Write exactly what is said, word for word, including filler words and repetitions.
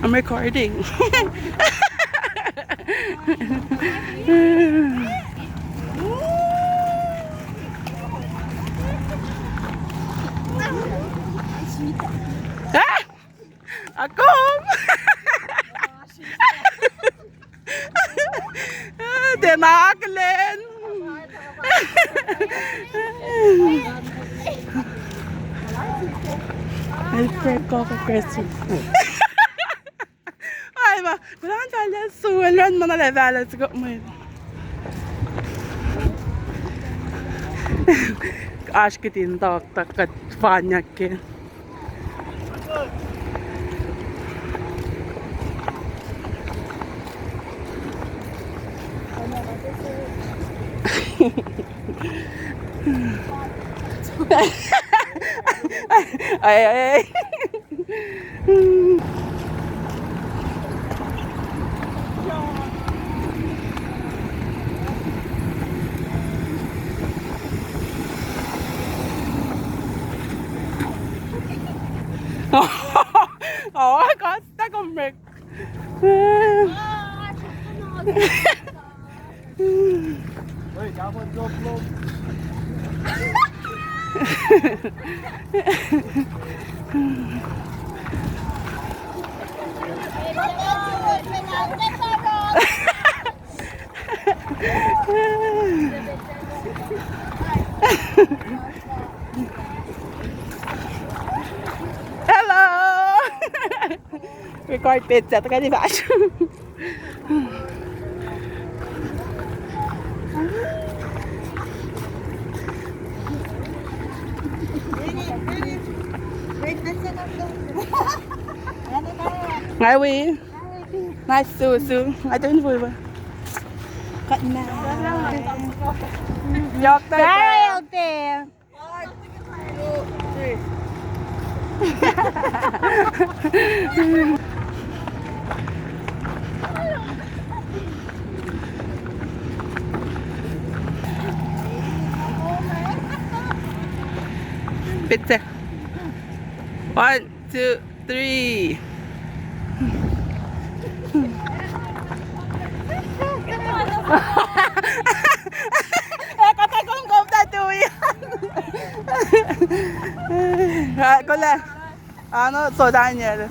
I'm recording. Ah! Akom! Tiacna akihlen. I'll break off a question. Ai ma, kulan tahllah su, el run ma na lah fahlah sikuh mwet. Oasr kihtin tok, tok kuht fanyak ke. Ai, ai, ai. Oh, God, stuck on me. Wait, that one go slow. Hello. Record picture, tak di ba? Nga wi. Nice to see you. I don't know. Cut now. Yok, tayo. Bye, Elton. Picture. One, two, three. Eh, kuht ac kom kom ta tui. Ah, kole. Ano, so Daniel.